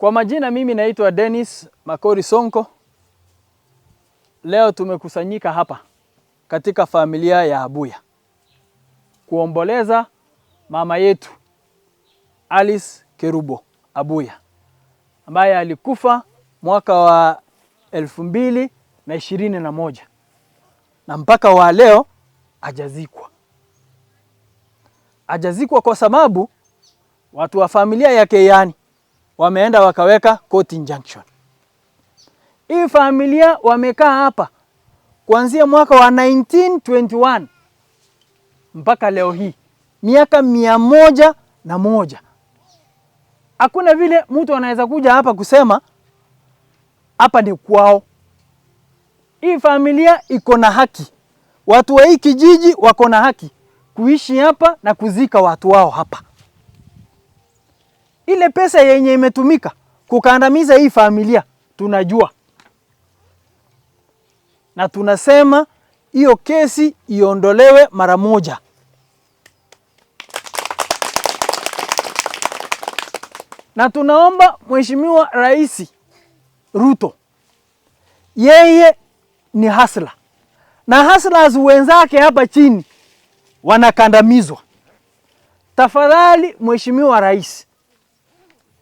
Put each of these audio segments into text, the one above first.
Kwa majina mimi naitwa Dennis Makori Sonko. Leo tumekusanyika hapa katika familia ya Abuya kuomboleza mama yetu Alice Kerubo Abuya ambaye alikufa mwaka wa 2021 na mpaka wa leo hajazikwa. Hajazikwa kwa sababu watu wa familia yake yani wameenda wakaweka court injunction. Hii familia wamekaa hapa kuanzia mwaka wa 1921 mpaka leo hii, miaka 101. Hakuna vile mtu anaweza kuja hapa kusema hapa ni kwao. Hii familia iko na haki, watu wa hii kijiji wako na haki kuishi hapa na kuzika watu wao hapa. Ile pesa yenye imetumika kukandamiza hii familia tunajua, na tunasema hiyo kesi iondolewe mara moja. Na tunaomba Mheshimiwa Rais Ruto, yeye ni hustler na hustlers wenzake hapa chini wanakandamizwa. Tafadhali Mheshimiwa Rais,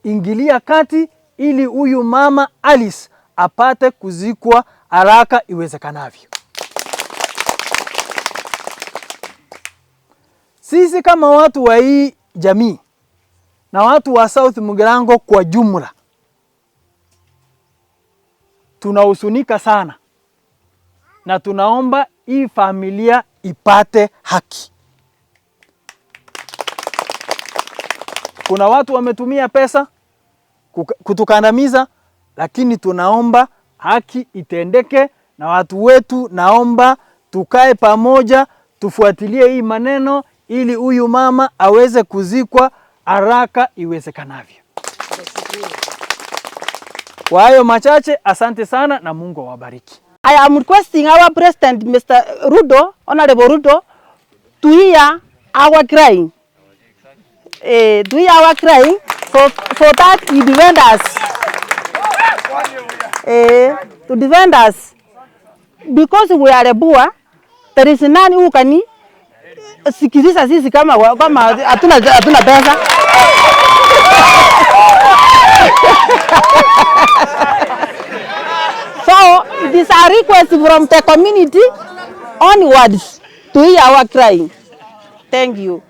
ingilia kati ili huyu mama Alice apate kuzikwa haraka iwezekanavyo. Sisi kama watu wa hii jamii na watu wa South Mugirango kwa jumla tunahuzunika sana na tunaomba hii familia ipate haki. Kuna watu wametumia pesa kutukandamiza, lakini tunaomba haki itendeke na watu wetu, naomba tukae pamoja, tufuatilie hii maneno ili huyu mama aweze kuzikwa haraka iwezekanavyo. Kwa hayo machache, asante sana na Mungu awabariki. I am requesting our president, Mr. Ruto, Honorable Ruto, to hear our crying. To hear our crying so that he defend us. To defend us. Because we are poor, there is none who can sikiliza sisi kama hatuna pesa. So it is a request from the community onwards to hear our crying. Thank you.